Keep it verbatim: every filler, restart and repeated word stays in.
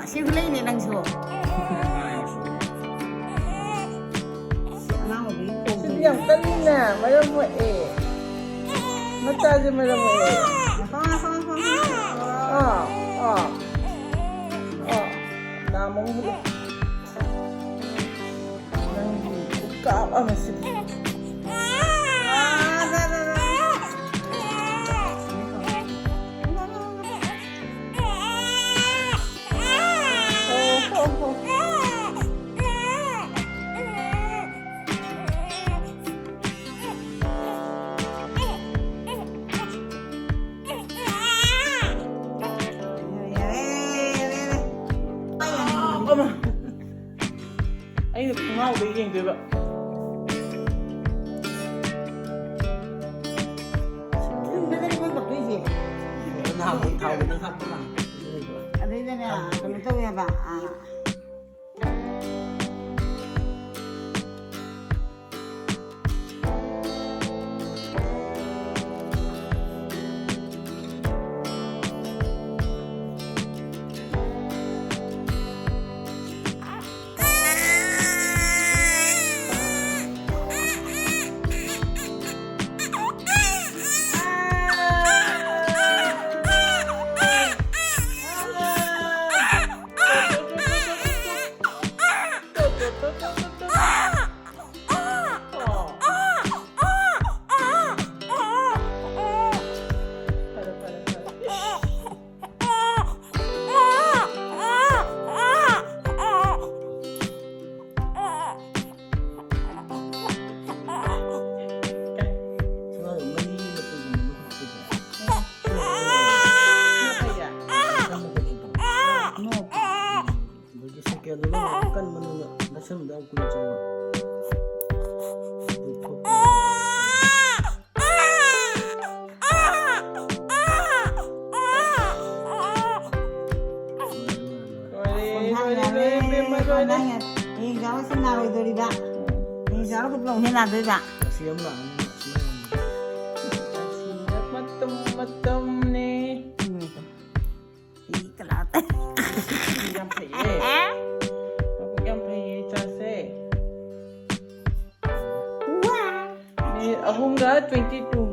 ꯁꯤ ꯍꯨꯂꯩꯅꯦ ꯅꯪꯁꯨ꯫ ꯑꯉꯥꯡ ꯑꯣꯏꯕꯒꯤ ꯁꯤꯗꯤ ꯌꯥꯝ ꯀꯟꯅ ꯃꯔꯝ ꯃꯣꯛꯑꯦ꯫ ꯃꯆꯥꯁꯦ ꯃꯔꯝ ꯃꯣꯛꯑꯦ꯫ ꯍꯣꯏ, ꯍꯣꯏ, ꯍꯣꯏ, ꯍꯣꯏ꯫ ꯑꯥ, ꯑꯥ, ꯑꯥ꯫ ꯅꯥ ꯃꯣꯡꯕꯗꯣ꯫ ꯅꯪꯒꯤ ꯈꯨꯀꯥꯞ ꯑꯃ ꯁꯤꯗꯤ꯫ ꯑꯥ, ꯅꯥ, ꯅꯥ, ꯅꯥ꯫ ꯑꯩꯅ ꯊꯣꯡꯅꯥꯎꯗ ꯌꯦꯡꯗꯣꯏꯕ꯫ ꯅꯍꯥꯟ ꯊꯥꯎ ꯈꯤꯇꯪ ꯍꯥꯞꯄ ꯃꯥꯜꯂꯦ꯫ ꯑꯗꯩꯗꯅꯦ, ꯀꯩꯅꯣ ꯇꯧꯋꯦ ꯍꯥꯏꯕ, ꯑ, ꯑꯗꯒꯤ ꯁꯦꯀꯦꯟꯗꯨꯅ ꯑꯃꯨꯛ ꯀꯟꯕꯅꯤꯅ ꯂꯩꯁꯟꯕꯗ ꯌꯥꯝ ꯀꯨꯏꯅ ꯆꯪꯕ꯫ ꯂꯣꯏꯔꯦ, ꯂꯣꯏꯔꯦ, ꯂꯣꯏꯔꯦ, ꯏꯕꯦꯝꯃ, ꯂꯣꯏꯔꯦ꯫ ꯍꯌꯦꯡ ꯆꯥꯕ ꯁꯤ ꯅꯥꯔꯣꯏꯗꯣꯔꯤꯕ꯫ ꯍꯌꯦꯡ ꯆꯥꯕ ꯈꯨꯗꯤꯡꯃꯛ ꯍꯦꯟꯅ ꯅꯥꯗꯣꯏꯕ꯫ ꯑꯁꯤ ꯑꯃ ꯂꯥꯛꯑꯅꯤ, ꯑꯁꯤ ꯑꯃ ꯂꯥꯛꯑꯅꯤ꯫ ꯑꯁꯤꯅ ꯃꯇꯝ, ꯃꯇꯝꯅꯦ꯫ ꯎꯝ꯫ ꯏ ꯀꯂꯥ ꯇꯥꯏ꯫ ꯑꯍꯨꯝꯒ twenty two.